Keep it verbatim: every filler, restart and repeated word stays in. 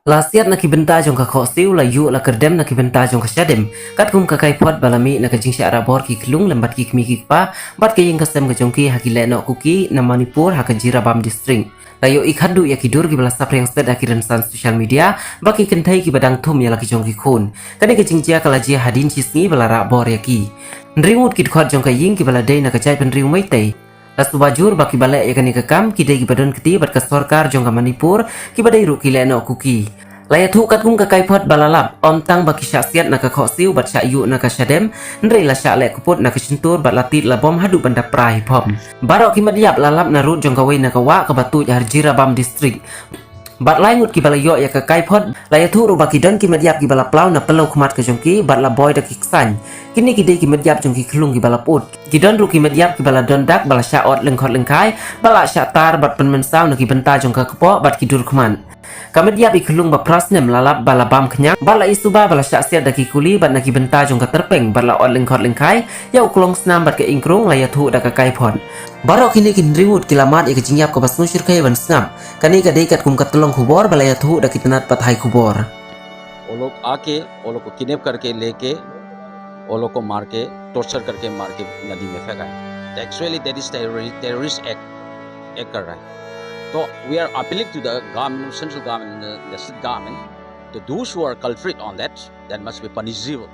La siat na ki bynta jong ka khohsiew, la ïuh la kyrdem na ki bynta jong ka shadem. Katkum ka kaiphod ba la mih na ka jingshah rabor ki khyllung lem bad ki kmie ki kpa bad ka ïing ka sem ka jong ki ha ki lehnoh Kuki na Manipur ha ka Jiribam District. La ïohi khatduh ïa ki dur kiba la saphriang stet ha ki rynsan social media ba ki kynthei kiba dang thum ïa la ki jong ki khun. Kane ka jingjia ka la jia hadien shi sngi ba la rah bor ïa ki. Hynriew ngut ki dkhot jong ka ïing kiba la dei na ka jaitbynriew Meitei. La suba jur ba kiba leh ïa kane ka kam ki dei kiba don kti bad ka sorkar jong ka Manipur, kiba dei ruh ki lehnoh Kuki. La ïathuh katkum ka kaiphod ba la lap, ym tang ba ki shah siat na ka khohsiew bad shah ïuh na ka shadem, hynrei la shah leh kput na ka shyntur bad la tied la bom haduh ban da phra hi phom. Baroh ki met ïap la lap na rud jong kawei na ka wah kaba tuid ha Jiribam District. Bad lai ngut kiba la ïoh ïa ka kaiphod, la ïathuh ruh ba ki don ki met ïap kiba la plaw na pyllew khmat ka jong ki bad la boi da ki ksaiñ. Kine ki dei ki met ïap jong ki khyllung kiba la put. Ki don ruh ki met ïap kiba la don dak ba la shah ot lyngkhot lyngkhai, ba la shah tar bad pynmynsaw na ki bynta jong ka kpoh bad ki dur khmat. Ka met ïap i khyllung ba phra snem la lap ba la bam khñiang, bad la ïa suba ba la shah siat da ki kuli bad na ki bynta jong ka tyrpeng bad la ot lyngkhot lyngkhai ïa u klong snam bad ka ingkrung, la ïathuh da ka kaiphod. Baroh kine ki hynriew ngut ki la mad ïa ka jingïap kaba sngewshyrkhei ban sngap. Kane ka dei katkum ka tyllong khubor ba la ïathuh da ki tnat pathai khubor. वो लोग आके वो लोग को किडनैप करके लेके वो लोग को मार के, टॉर्चर करके मार के नदी में फेंका है। Actually that is terrorist act, act कर रहा है। तो we are appealing to the government, central government, the state government, to those who are culprit on that, that must be punishable.